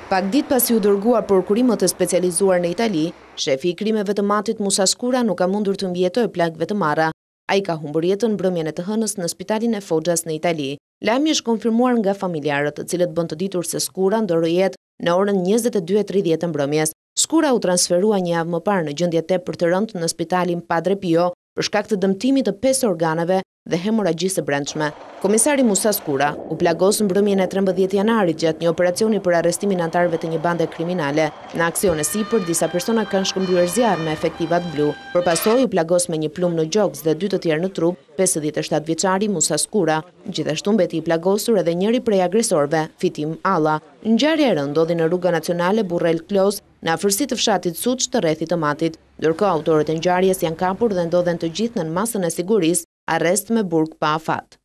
Pak ditë pasi u dërgua për kurim të specializuar në Itali, shefi i krimeve të Matit Musa Skura nuk ka mundur të mbijetojë plagëve të marra. Ai ka humbur jetën mbrëmjen e të hënës në spitalin e Foggias në Itali. Lajmi është konfirmuar nga familjarët, të cilët bënë të ditur se Skura ndërroi jetë në orën 22:30 të mbrëmjes. Skura u transferua një javë më parë në gjendje tepër të rëndë në spitalin Padre Pio për shkak të dëmtimit të pesë organeve dhe hemorragjisë së brendshme. Komisari Musa Skura u plagos mbrëmjen e 13 janarit gjatë një operacioni për arrestimin e anëtarëve të një bande kriminale. Në aksion e sipër, disa persona kanë shkëmbyer zjarr me efektivat blu. Për pasojë u plagos me një plumb në gjoks dhe dy të tjerë në trup, 57 vjeçari Musa Skura. Gjithashtu mbeti i plagosur edhe njëri prej agresorëve, Fitim Alla. Ngjarja e rëndë ndodhi në rruga nacionale Burrel Klos, në afërsi të fshatit Suç të rrethit të Matit. Ndërkohë, autorët e ngjarjes janë kapur dhe ndodhen të gjithë nën masën e sigurisë, arrest me burg pa afat.